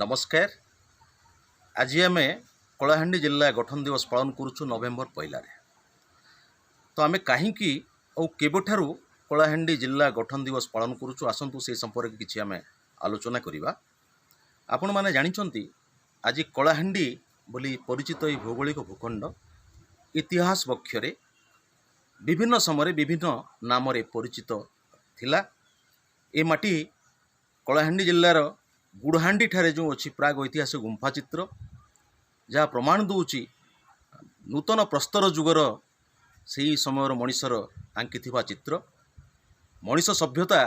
ନମସ୍କାର। ଆଜି ଆମେ କଳାହାଣ୍ଡି ଜିଲ୍ଲା ଗଠନ ଦିବସ ପାଳନ କରୁଛୁ ନଭେମ୍ବର 1ରେ। ତ ଆମେ କାହିଁକି ଆଉ କେବେଠାରୁ କଳାହାଣ୍ଡି ଜିଲ୍ଲା ଗଠନ ଦିବସ ପାଳନ କରୁଛୁ, ଆସନ୍ତୁ ସେ ସମ୍ପର୍କରେ କିଛି ଆମେ ଆଲୋଚନା କରିବା। ଆପଣମାନେ ଜାଣିଛନ୍ତି, ଆଜି କଳାହାଣ୍ଡି ବୋଲି ପରିଚିତ ଏହି ଭୌଗୋଳିକ ଭୂଖଣ୍ଡ ଇତିହାସ ବକ୍ଷରେ ବିଭିନ୍ନ ସମୟରେ ବିଭିନ୍ନ ନାମରେ ପରିଚିତ ଥିଲା। ଏ ମାଟି କଳାହାଣ୍ଡି ଜିଲ୍ଲାର ଗୁଡ଼ହାଣ୍ଡିଠାରେ ଯେଉଁ ଅଛି ପ୍ରାଗ ଐତିହାସିକ ଗୁମ୍ଫା ଚିତ୍ର, ଯାହା ପ୍ରମାଣ ଦେଉଛି ନୂତନ ପ୍ରସ୍ତର ଯୁଗର ସେହି ସମୟର ମଣିଷର ଆଙ୍କିଥିବା ଚିତ୍ର। ମଣିଷ ସଭ୍ୟତା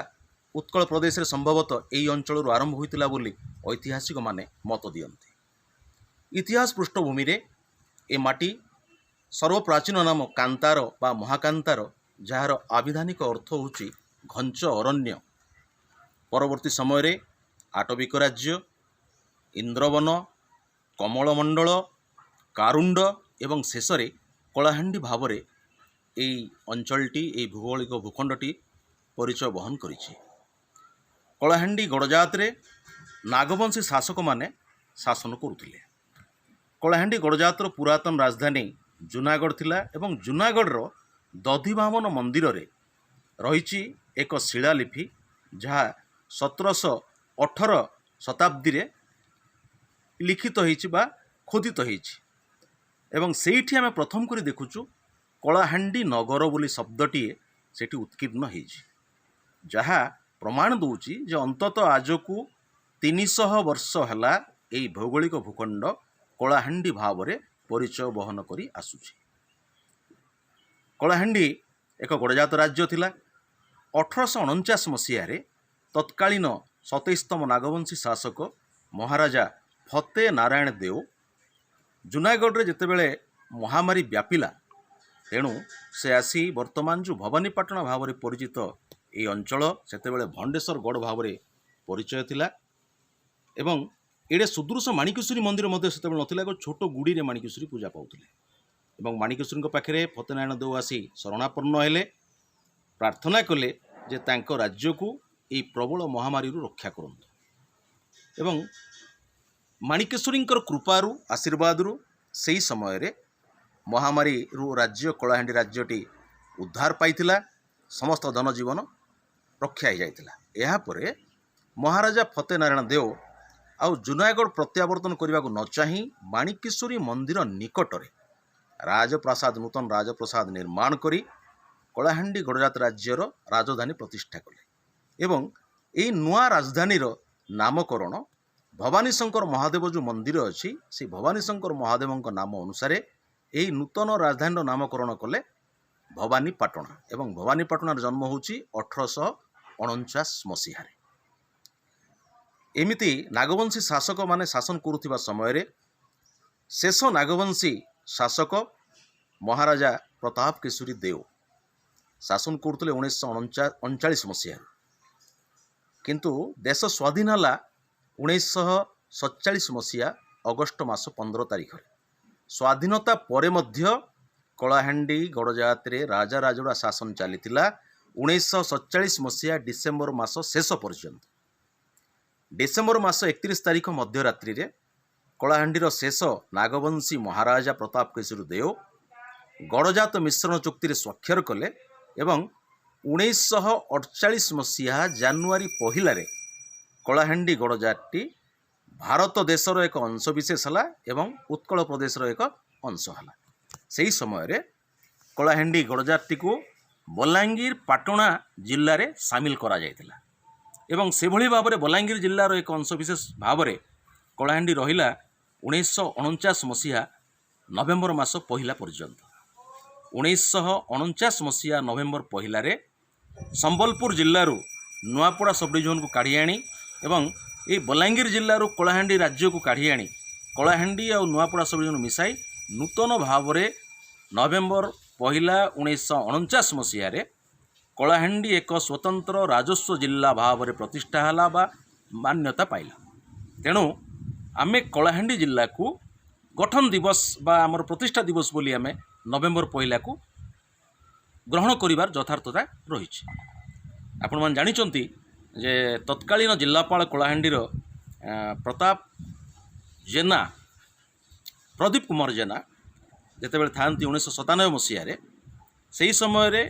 ଉତ୍କଳ ପ୍ରଦେଶରେ ସମ୍ଭବତଃ ଏହି ଅଞ୍ଚଳରୁ ଆରମ୍ଭ ହୋଇଥିଲା ବୋଲି ଐତିହାସିକମାନେ ମତ ଦିଅନ୍ତି। ଇତିହାସ ପୃଷ୍ଠଭୂମିରେ ଏ ମାଟି ସର୍ବପ୍ରାଚୀନ ନାମ କାନ୍ତାର ବା ମହାକାନ୍ତାର, ଯାହାର ଆବିଧାନିକ ଅର୍ଥ ହେଉଛି ଘଞ୍ଚ ଅରଣ୍ୟ। ପରବର୍ତ୍ତୀ ସମୟରେ ଆଟବିକ ରାଜ୍ୟ, ଇନ୍ଦ୍ରବନ, କମଳମଣ୍ଡଳ, କାରୁଣ୍ଡ ଏବଂ ଶେଷରେ କଳାହାଣ୍ଡି ଭାବରେ ଏଇ ଅଞ୍ଚଳଟି, ଏଇ ଭୌଗୋଳିକ ଭୂଖଣ୍ଡଟି ପରିଚୟ ବହନ କରିଛି। କଳାହାଣ୍ଡି ଗଡ଼ଜାତରେ ନାଗବଂଶୀ ଶାସକମାନେ ଶାସନ କରୁଥିଲେ। କଳାହାଣ୍ଡି ଗଡ଼ଜାତର ପୁରାତନ ରାଜଧାନୀ ଜୁନାଗଡ଼ ଥିଲା ଏବଂ ଜୁନାଗଡ଼ର ଦଧିବାମନ ମନ୍ଦିରରେ ରହିଛି ଏକ ଶିଳାଲିପି, ଯାହା 1718 ଶତାବ୍ଦୀରେ ଲିଖିତ ହେଇଛି ବା ଖୋଦିତ ହେଇଛି ଏବଂ ସେଇଠି ଆମେ ପ୍ରଥମ କରି ଦେଖୁଛୁ କଳାହାଣ୍ଡି ନଗର ବୋଲି ଶବ୍ଦଟିଏ ସେଠି ଉତ୍କୀର୍ଣ୍ଣ ହେଇଛି, ଯାହା ପ୍ରମାଣ ଦେଉଛି ଯେ ଅନ୍ତତଃ ଆଜକୁ 300 ବର୍ଷ ହେଲା ଏଇ ଭୌଗୋଳିକ ଭୂଖଣ୍ଡ କଳାହାଣ୍ଡି ଭାବରେ ପରିଚୟ ବହନ କରି ଆସୁଛି। କଳାହାଣ୍ଡି ଏକ ଗଡ଼ଜାତ ରାଜ୍ୟ ଥିଲା। 1849 ମସିହାରେ ତତ୍କାଳୀନ 27ତମ ନାଗବଂଶୀ ଶାସକ ମହାରାଜା ଫତେ ନାରାୟଣ ଦେଓ, ଜୁନାଗଡ଼ରେ ଯେତେବେଳେ ମହାମାରୀ ବ୍ୟାପିଲା, ତେଣୁ ସେ ଆସି ବର୍ତ୍ତମାନ ଯେଉଁ ଭବାନୀପାଟଣା ଭାବରେ ପରିଚିତ ଏଇ ଅଞ୍ଚଳ, ସେତେବେଳେ ଭଣ୍ଡେଶ୍ୱର ଗଡ଼ ଭାବରେ ପରିଚୟ ଥିଲା ଏବଂ ଏଡ଼େ ସୁଦୃଶ ମାଣିକେଶ୍ୱରୀ ମନ୍ଦିର ମଧ୍ୟ ସେତେବେଳେ ନଥିଲା। ଏକ ଛୋଟ ଗୁଡ଼ିରେ ମାଣିକେଶ୍ୱରୀ ପୂଜା ପାଉଥିଲେ ଏବଂ ମାଣିକେଶ୍ୱରୀଙ୍କ ପାଖରେ ଫତେନାରାୟଣ ଦେଓ ଆସି ଶରଣାପନ୍ନ ହେଲେ, ପ୍ରାର୍ଥନା କଲେ ଯେ ତାଙ୍କ ରାଜ୍ୟକୁ ଏଇ ପ୍ରବଳ ମହାମାରୀରୁ ରକ୍ଷା କରନ୍ତୁ ଏବଂ ମାଣିକେଶ୍ୱରୀଙ୍କର କୃପାରୁ, ଆଶୀର୍ବାଦରୁ ସେହି ସମୟରେ ମହାମାରୀରୁ ରାଜ୍ୟ, କଳାହାଣ୍ଡି ରାଜ୍ୟଟି ଉଦ୍ଧାର ପାଇଥିଲା। ସମସ୍ତ ଧନଜୀବନ ରକ୍ଷା ହେଇଯାଇଥିଲା। ଏହାପରେ ମହାରାଜା ଫତେନାରାୟଣ ଦେଓ ଆଉ ଜୁନାଗଡ଼ ପ୍ରତ୍ୟାବର୍ତ୍ତନ କରିବାକୁ ନ ଚାହିଁ ମାଣିକେଶ୍ୱରୀ ମନ୍ଦିର ନିକଟରେ ରାଜପ୍ରାସାଦ, ନୂତନ ରାଜପ୍ରସାଦ ନିର୍ମାଣ କରି କଳାହାଣ୍ଡି ଗଡ଼ଜାତ ରାଜ୍ୟର ରାଜଧାନୀ ପ୍ରତିଷ୍ଠା କଲେ ଏବଂ ଏଇ ନୂଆ ରାଜଧାନୀର ନାମକରଣ ଭବାନୀଶଙ୍କର ମହାଦେବ ଯେଉଁ ମନ୍ଦିର ଅଛି, ସେଇ ଭବାନୀଶଙ୍କର ମହାଦେବଙ୍କ ନାମ ଅନୁସାରେ ଏହି ନୂତନ ରାଜଧାନୀର ନାମକରଣ କଲେ ଭବାନୀପାଟଣା ଏବଂ ଭବାନୀପାଟଣାର ଜନ୍ମ ହେଉଛି 1849 ମସିହାରେ। ଏମିତି ନାଗବଂଶୀ ଶାସକମାନେ ଶାସନ କରୁଥିବା ସମୟରେ ଶେଷ ନାଗବଂଶୀ ଶାସକ ମହାରାଜା ପ୍ରତାପ କେଶରୀ ଦେଓ ଶାସନ କରୁଥିଲେ 1939 ମସିହାରୁ। କିନ୍ତୁ ଦେଶ ସ୍ୱାଧୀନ ହେଲା 1947 ମସିହା ଅଗଷ୍ଟ ମାସ 15 ତାରିଖରେ। ସ୍ୱାଧୀନତା ପରେ ମଧ୍ୟ କଳାହାଣ୍ଡି ଗଡ଼ଜାତରେ ରାଜା ରାଜୁଡ଼ା ଶାସନ ଚାଲିଥିଲା 1947 ମସିହା ଡିସେମ୍ବର ମାସ ଶେଷ ପର୍ଯ୍ୟନ୍ତ। ଡିସେମ୍ବର ମାସ 31 ତାରିଖ ମଧ୍ୟରାତ୍ରିରେ କଳାହାଣ୍ଡିର ଶେଷ ନାଗବଂଶୀ ମହାରାଜା ପ୍ରତାପ କେଶରୀ ଦେଓ ଗଡ଼ଜାତ ମିଶ୍ରଣ ଚୁକ୍ତିରେ ସ୍ୱାକ୍ଷର କଲେ ଏବଂ 1948 ମସିହା ଜାନୁଆରୀ 1ରେ କଳାହାଣ୍ଡି ଗଡ଼ଜାତଟି ଭାରତ ଦେଶର ଏକ ଅଂଶବିଶେଷ ହେଲା ଏବଂ ଉତ୍କଳ ପ୍ରଦେଶର ଏକ ଅଂଶ ହେଲା। ସେହି ସମୟରେ କଳାହାଣ୍ଡି ଗଡ଼ଜାତଟିକୁ ବଲାଙ୍ଗୀର ପାଟଣା ଜିଲ୍ଲାରେ ସାମିଲ କରାଯାଇଥିଲା ଏବଂ ସେଭଳି ଭାବରେ ବଲାଙ୍ଗୀର ଜିଲ୍ଲାର ଏକ ଅଂଶବିଶେଷ ଭାବରେ କଳାହାଣ୍ଡି ରହିଲା 1949 ମସିହା ନଭେମ୍ବର ମାସ 1 ପର୍ଯ୍ୟନ୍ତ। 1949 ମସିହା ନଭେମ୍ବର 1ରେ ସମ୍ବଲପୁର ଜିଲ୍ଲାରୁ ନୂଆପଡ଼ା ସବ୍ ଡିଭିଜନକୁ କାଢ଼ି ଆଣି ଏବଂ ଏଇ ବଲାଙ୍ଗୀର ଜିଲ୍ଲାରୁ କଳାହାଣ୍ଡି ରାଜ୍ୟକୁ କାଢ଼ି ଆଣି କଳାହାଣ୍ଡି ଆଉ ନୂଆପଡ଼ା ସବ୍ ଡିଭିଜନ ମିଶାଇ ନୂତନ ଭାବରେ ନଭେମ୍ବର 1 1949 ମସିହାରେ କଳାହାଣ୍ଡି ଏକ ସ୍ୱତନ୍ତ୍ର ରାଜସ୍ୱ ଜିଲ୍ଲା ଭାବରେ ପ୍ରତିଷ୍ଠା ହେଲା ବା ମାନ୍ୟତା ପାଇଲା। ତେଣୁ ଆମେ କଳାହାଣ୍ଡି ଜିଲ୍ଲାକୁ ଗଠନ ଦିବସ ବା ଆମର ପ୍ରତିଷ୍ଠା ଦିବସ ବୋଲି ଆମେ ନଭେମ୍ବର 1କୁ ଗ୍ରହଣ କରିବାର ଯଥାର୍ଥତା ରହିଛି। ଆପଣମାନେ ଜାଣିଛନ୍ତି ଯେ ତତ୍କାଳୀନ ଜିଲ୍ଲାପାଳ କଳାହାଣ୍ଡିର ପ୍ରତାପ ଜେନା, ପ୍ରଦୀପ କୁମାର ଜେନା ଯେତେବେଳେ ଥାଆନ୍ତି 1997 ମସିହାରେ, ସେହି ସମୟରେ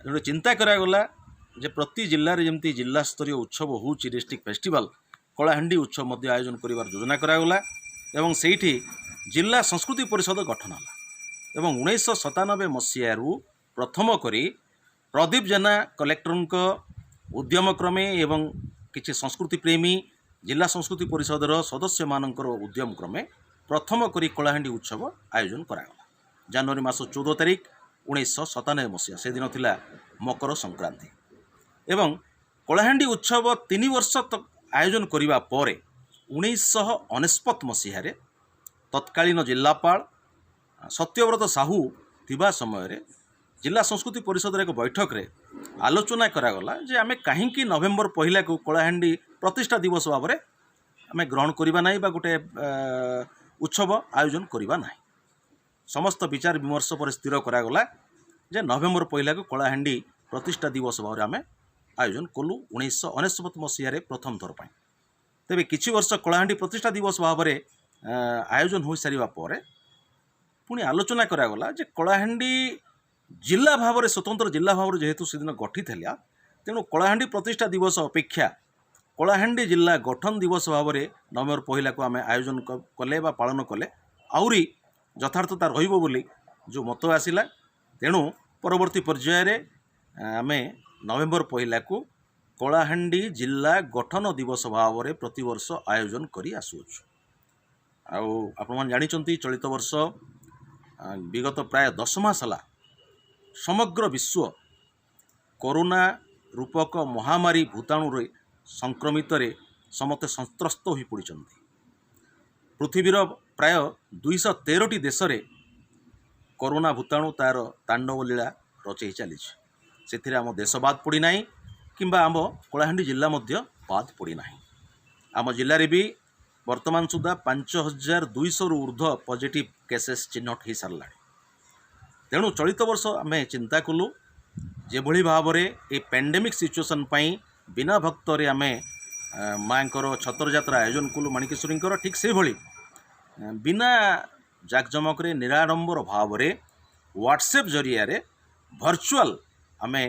ଗୋଟେ ଚିନ୍ତା କରାଗଲା ଯେ ପ୍ରତି ଜିଲ୍ଲାରେ ଯେମିତି ଜିଲ୍ଲା ସ୍ତରୀୟ ଉତ୍ସବ ହେଉଛି, ଡିଷ୍ଟ୍ରିକ୍ଟ ଫେଷ୍ଟିଭାଲ, କଳାହାଣ୍ଡି ଉତ୍ସବ ମଧ୍ୟ ଆୟୋଜନ କରିବାର ଯୋଜନା କରାଗଲା ଏବଂ ସେଇଠି ଜିଲ୍ଲା ସଂସ୍କୃତି ପରିଷଦ ଗଠନ ହେଲା। ଏବଂ 1997 ମସିହାରୁ ପ୍ରଥମ କରି ପ୍ରଦୀପ ଜେନା କଲେକ୍ଟରଙ୍କ ଉଦ୍ୟମ କ୍ରମେ ଏବଂ କିଛି ସଂସ୍କୃତି ପ୍ରେମୀ, ଜିଲ୍ଲା ସଂସ୍କୃତି ପରିଷଦର ସଦସ୍ୟମାନଙ୍କର ଉଦ୍ୟମ କ୍ରମେ ପ୍ରଥମ କରି କଳାହାଣ୍ଡି ଉତ୍ସବ ଆୟୋଜନ କରାଗଲା ଜାନୁଆରୀ ମାସ 14 ତାରିଖ, 1997 ମସିହା। ସେଦିନ ଥିଲା ମକର ସଂକ୍ରାନ୍ତି। ଏବଂ କଳାହାଣ୍ଡି ଉତ୍ସବ 3 ବର୍ଷ ଆୟୋଜନ କରିବା ପରେ 1999 ମସିହାରେ ତତ୍କାଳୀନ ଜିଲ୍ଲାପାଳ ସତ୍ୟବ୍ରତ ସାହୁ ଥିବା ସମୟରେ ଜିଲ୍ଲା ସଂସ୍କୃତି ପରିଷଦର ଏକ ବୈଠକରେ ଆଲୋଚନା କରାଗଲା ଯେ ଆମେ କାହିଁକି ନଭେମ୍ବର 1କୁ କଳାହାଣ୍ଡି ପ୍ରତିଷ୍ଠା ଦିବସ ଭାବରେ ଆମେ ଗ୍ରହଣ କରିବା ନାହିଁ ବା ଗୋଟେ ଉତ୍ସବ ଆୟୋଜନ କରିବା ନାହିଁ। ସମସ୍ତ ବିଚାର ବିମର୍ଶ ପରେ ସ୍ଥିର କରାଗଲା ଯେ ନଭେମ୍ବର 1କୁ କଳାହାଣ୍ଡି ପ୍ରତିଷ୍ଠା ଦିବସ ଭାବରେ ଆମେ ଆୟୋଜନ କଲୁ 1999 ମସିହାରେ ପ୍ରଥମ ଥର ପାଇଁ। ତେବେ କିଛି ବର୍ଷ କଳାହାଣ୍ଡି ପ୍ରତିଷ୍ଠା ଦିବସ ଭାବରେ ଆୟୋଜନ ହୋଇସାରିବା ପରେ ପୁଣି ଆଲୋଚନା କରାଗଲା ଯେ କଳାହାଣ୍ଡି ଜିଲ୍ଲା ଭାବରେ, ସ୍ୱତନ୍ତ୍ର ଜିଲ୍ଲା ଭାବରେ ଯେହେତୁ ସେଦିନ ଗଠିତ ହେଲା, ତେଣୁ କଳାହାଣ୍ଡି ପ୍ରତିଷ୍ଠା ଦିବସ ଅପେକ୍ଷା କଳାହାଣ୍ଡି ଜିଲ୍ଲା ଗଠନ ଦିବସ ଭାବରେ ନଭେମ୍ବର 1କୁ ଆମେ ଆୟୋଜନ କଲେ ବା ପାଳନ କଲେ ଆହୁରି ଯଥାର୍ଥତା ରହିବ ବୋଲି ଯେଉଁ ମତ ଆସିଲା, ତେଣୁ ପରବର୍ତ୍ତୀ ପର୍ଯ୍ୟାୟରେ ଆମେ ନଭେମ୍ବର 1କୁ କଳାହାଣ୍ଡି ଜିଲ୍ଲା ଗଠନ ଦିବସ ଭାବରେ ପ୍ରତିବର୍ଷ ଆୟୋଜନ କରି ଆସୁଅଛୁ। ଆଉ ଆପଣମାନେ ଜାଣିଛନ୍ତି, ଚଳିତ ବର୍ଷ ବିଗତ ପ୍ରାୟ 10 ମାସ ହେଲା ସମଗ୍ର ବିଶ୍ୱ କରୋନା ରୂପକ ମହାମାରୀ ଭୂତାଣୁରେ ସଂକ୍ରମିତରେ ସମସ୍ତେ ସନ୍ତ୍ରସ୍ତ ହୋଇପଡ଼ିଛନ୍ତି। ପୃଥିବୀର ପ୍ରାୟ 213ଟି ଦେଶରେ କରୋନା ଭୂତାଣୁ ତା'ର ତାଣ୍ଡବ ଲୀଳା ରଚେଇ ଚାଲିଛି। ସେଥିରେ ଆମ ଦେଶ ବାଦ ପଡ଼ିନାହିଁ କିମ୍ବା ଆମ କଳାହାଣ୍ଡି ଜିଲ୍ଲା ମଧ୍ୟ ବାଦ ପଡ଼ିନାହିଁ। ଆମ ଜିଲ୍ଲାରେ ବି ବର୍ତ୍ତମାନ ସୁଦ୍ଧା 5200ରୁ ଉର୍ଦ୍ଧ୍ୱ ପଜିଟିଭ୍ କେସେସ୍ ଚିହ୍ନଟ ହୋଇସାରିଲାଣି। ତେଣୁ ଚଳିତ ବର୍ଷ ଆମେ ଚିନ୍ତା କଲୁ, ଯେଭଳି ଭାବରେ ଏ ପ୍ୟାଣ୍ଡେମିକ୍ ସିଚୁଏସନ୍ ପାଇଁ ବିନା ଭକ୍ତରେ ଆମେ ମାଆଙ୍କର ଛତର ଯାତ୍ରା ଆୟୋଜନ କଲୁ ମାଣିକେଶ୍ୱରୀଙ୍କର, ଠିକ୍ ସେହିଭଳି ବିନା ଜାକଜମକରେ ନିରାଡ଼ମ୍ବର ଭାବରେ ହ୍ୱାଟ୍ସଏପ୍ ଜରିଆରେ ଭର୍ଚୁଆଲ୍ ଆମେ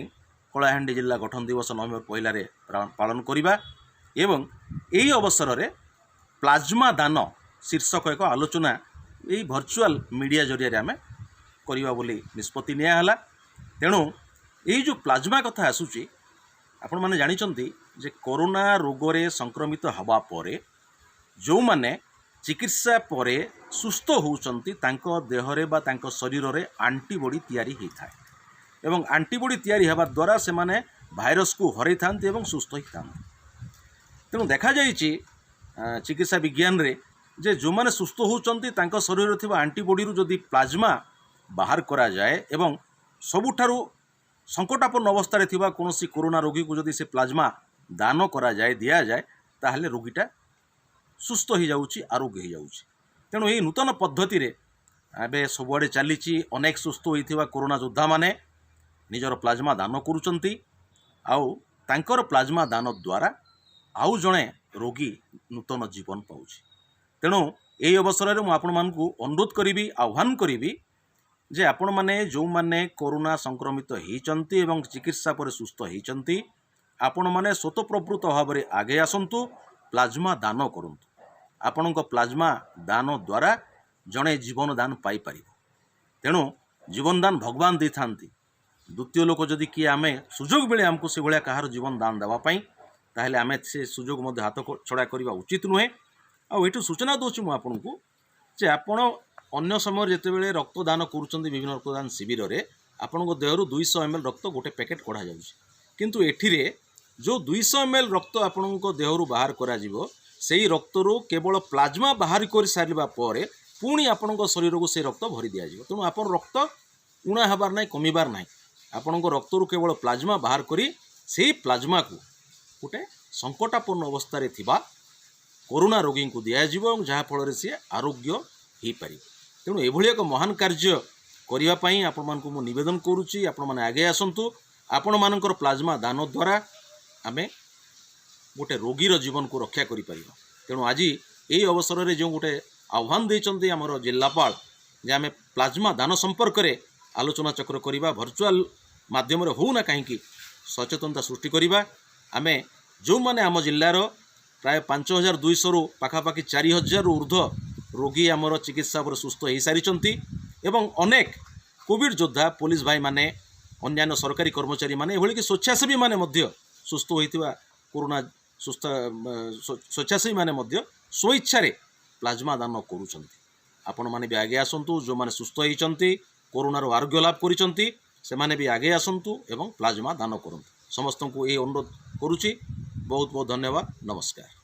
କଳାହାଣ୍ଡି ଜିଲ୍ଲା ଗଠନ ଦିବସ ନଭେମ୍ବର 1ରେ ପାଳନ କରିବା ଏବଂ ଏହି ଅବସରରେ ପ୍ଲାଜମା ଦାନ ଶୀର୍ଷକ ଏକ ଆଲୋଚନା ଏଇ ଭର୍ଚୁଆଲ୍ ମିଡ଼ିଆ ଜରିଆରେ ଆମେ କରିବା ବୋଲି ନିଷ୍ପତ୍ତି ନିଆହେଲା। ତେଣୁ ଏଇ ଯେଉଁ ପ୍ଲାଜମା କଥା ଆସୁଛି, ଆପଣମାନେ ଜାଣିଛନ୍ତି ଯେ କରୋନା ରୋଗରେ ସଂକ୍ରମିତ ହେବା ପରେ ଯେଉଁମାନେ ଚିକିତ୍ସା ପରେ ସୁସ୍ଥ ହେଉଛନ୍ତି, ତାଙ୍କ ଦେହରେ ବା ତାଙ୍କ ଶରୀରରେ ଆଣ୍ଟିବଡ଼ି ତିଆରି ହୋଇଥାଏ ଏବଂ ଆଣ୍ଟିବଡ଼ି ତିଆରି ହେବା ଦ୍ୱାରା ସେମାନେ ଭାଇରସକୁ ହରାଇଥାନ୍ତି ଏବଂ ସୁସ୍ଥ ହୋଇଥାନ୍ତି। ତେଣୁ ଦେଖାଯାଇଛି ଚିକିତ୍ସା ବିଜ୍ଞାନରେ ଯେ ଯେଉଁମାନେ ସୁସ୍ଥ ହେଉଛନ୍ତି, ତାଙ୍କ ଶରୀରରେ ଥିବା ଆଣ୍ଟିବଡ଼ିରୁ ଯଦି ପ୍ଲାଜମା ବାହାର କରାଯାଏ ଏବଂ ସବୁଠାରୁ ସଙ୍କଟାପନ୍ନ ଅବସ୍ଥାରେ ଥିବା କୌଣସି କରୋନା ରୋଗୀକୁ ଯଦି ସେ ପ୍ଲାଜମା ଦାନ କରାଯାଏ, ଦିଆଯାଏ, ତାହେଲେ ରୋଗୀଟା ସୁସ୍ଥ ହୋଇଯାଉଛି, ଆରୋଗ୍ୟ ହୋଇଯାଉଛି। ତେଣୁ ଏହି ନୂତନ ପଦ୍ଧତିରେ ଏବେ ସବୁଆଡ଼େ ଚାଲିଛି। ଅନେକ ସୁସ୍ଥ ହୋଇଥିବା କରୋନା ଯୋଦ୍ଧାମାନେ ନିଜର ପ୍ଲାଜମା ଦାନ କରୁଛନ୍ତି ଆଉ ତାଙ୍କର ପ୍ଲାଜମା ଦାନ ଦ୍ୱାରା ଆଉ ଜଣେ ରୋଗୀ ନୂତନ ଜୀବନ ପାଉଛି। ତେଣୁ ଏହି ଅବସରରେ ମୁଁ ଆପଣମାନଙ୍କୁ ଅନୁରୋଧ କରିବି, ଆହ୍ୱାନ କରିବି ଯେ ଆପଣମାନେ ଯେଉଁମାନେ କରୋନା ସଂକ୍ରମିତ ହେଇଛନ୍ତି ଏବଂ ଚିକିତ୍ସା ପରେ ସୁସ୍ଥ ହେଇଛନ୍ତି, ଆପଣମାନେ ସ୍ୱତଃପ୍ରବୃତ୍ତ ଭାବରେ ଆଗେଇ ଆସନ୍ତୁ, ପ୍ଲାଜମା ଦାନ କରନ୍ତୁ। ଆପଣଙ୍କ ପ୍ଲାଜମା ଦାନ ଦ୍ୱାରା ଜଣେ ଜୀବନ ଦାନ ପାଇପାରିବ। ତେଣୁ ଜୀବନ ଦାନ ଭଗବାନ ଦେଇଥାନ୍ତି। ଦ୍ୱିତୀୟ ଲୋକ ଯଦି କିଏ ଆମେ ସୁଯୋଗ ମିଳେ ଆମକୁ ସେଭଳିଆ କାହାର ଜୀବନ ଦାନ ଦେବା ପାଇଁ, ତାହେଲେ ଆମେ ସେ ସୁଯୋଗ ମଧ୍ୟ ହାତ ଛଡ଼ା କରିବା ଉଚିତ ନୁହେଁ। ଆଉ ଏଠୁ ସୂଚନା ଦେଉଛି ମୁଁ ଆପଣଙ୍କୁ ଯେ ଆପଣ ଅନ୍ୟ ସମୟରେ ଯେତେବେଳେ ରକ୍ତଦାନ କରୁଛନ୍ତି ବିଭିନ୍ନ ରକ୍ତଦାନ ଶିବିରରେ, ଆପଣଙ୍କ ଦେହରୁ 200 ଏମ୍ ଏଲ୍ ରକ୍ତ ଗୋଟେ ପ୍ୟାକେଟ୍ କଢ଼ାଯାଉଛି। କିନ୍ତୁ ଏଠିରେ ଯେଉଁ 200 ଏମ୍ ଏଲ୍ ରକ୍ତ ଆପଣଙ୍କ ଦେହରୁ ବାହାର କରାଯିବ, ସେଇ ରକ୍ତରୁ କେବଳ ପ୍ଲାଜମା ବାହାର କରିସାରିବା ପରେ ପୁଣି ଆପଣଙ୍କ ଶରୀରକୁ ସେ ରକ୍ତ ଭରି ଦିଆଯିବ। ତେଣୁ ଆପଣ ରକ୍ତ ଉଣା ହେବାର ନାହିଁ, କମିବାର ନାହିଁ। ଆପଣଙ୍କ ରକ୍ତରୁ କେବଳ ପ୍ଲାଜମା ବାହାର କରି ସେଇ ପ୍ଲାଜମାକୁ ଗୋଟେ ସଙ୍କଟାପନ୍ନ ଅବସ୍ଥାରେ ଥିବା କରୋନା ରୋଗୀଙ୍କୁ ଦିଆଯିବ ଏବଂ ଯାହାଫଳରେ ସିଏ ଆରୋଗ୍ୟ ହେଇପାରିବ। ତେଣୁ ଏଭଳି ଏକ ମହାନ କାର୍ଯ୍ୟ କରିବା ପାଇଁ ଆପଣମାନଙ୍କୁ ମୁଁ ନିବେଦନ କରୁଛି। ଆପଣମାନେ ଆଗେଇ ଆସନ୍ତୁ। ଆପଣମାନଙ୍କର ପ୍ଲାଜମା ଦାନ ଦ୍ୱାରା ଆମେ ଗୋଟେ ରୋଗୀର ଜୀବନକୁ ରକ୍ଷା କରିପାରିବା। ତେଣୁ ତେଣୁ ଆଜି ଏହି ଅବସରରେ ଯେଉଁ ଗୋଟେ ଆହ୍ୱାନ ଦେଇଛନ୍ତି ଆମର ଜିଲ୍ଲାପାଳ ଯେ ଆମେ ପ୍ଲାଜମା ଦାନ ସମ୍ପର୍କରେ ଆଲୋଚନା ଚକ୍ର କରିବା, ଭର୍ଚୁଆଲ ମାଧ୍ୟମରେ ହେଉନା କାହିଁକି ସଚେତନତା ସୃଷ୍ଟି କରିବା। ଆମେ ଯେଉଁମାନେ ଆମ ଜିଲ୍ଲାର ପ୍ରାୟ 5200ରୁ ପାଖାପାଖି 4000ରୁ ଉର୍ଦ୍ଧ୍ୱ ରୋଗୀ ଆମର ଚିକିତ୍ସା ପରେ ସୁସ୍ଥ ହୋଇସାରିଛନ୍ତି ଏବଂ ଅନେକ କୋଭିଡ଼ ଯୋଦ୍ଧା, ପୋଲିସ ଭାଇମାନେ, ଅନ୍ୟାନ୍ୟ ସରକାରୀ କର୍ମଚାରୀମାନେ, ଏଭଳିକି ସ୍ୱେଚ୍ଛାସେବୀମାନେ ମଧ୍ୟ ସୁସ୍ଥ ହୋଇଥିବା କରୋନା ସୁସ୍ଥ ସ୍ୱେଚ୍ଛାସେବୀମାନେ ମଧ୍ୟ ସ୍ୱଇଚ୍ଛାରେ ପ୍ଲାଜମା ଦାନ କରୁଛନ୍ତି। ଆପଣମାନେ ବି ଆଗେଇ ଆସନ୍ତୁ। ଯେଉଁମାନେ ସୁସ୍ଥ ହୋଇଛନ୍ତି, କରୋନାରୁ ଆରୋଗ୍ୟ ଲାଭ କରିଛନ୍ତି, ସେମାନେ ବି ଆଗେଇ ଆସନ୍ତୁ ଏବଂ ପ୍ଲାଜମା ଦାନ କରନ୍ତୁ। ସମସ୍ତଙ୍କୁ ଏହି ଅନୁରୋଧ କରୁଛି। ବହୁତ ବହୁତ ଧନ୍ୟବାଦ। ନମସ୍କାର।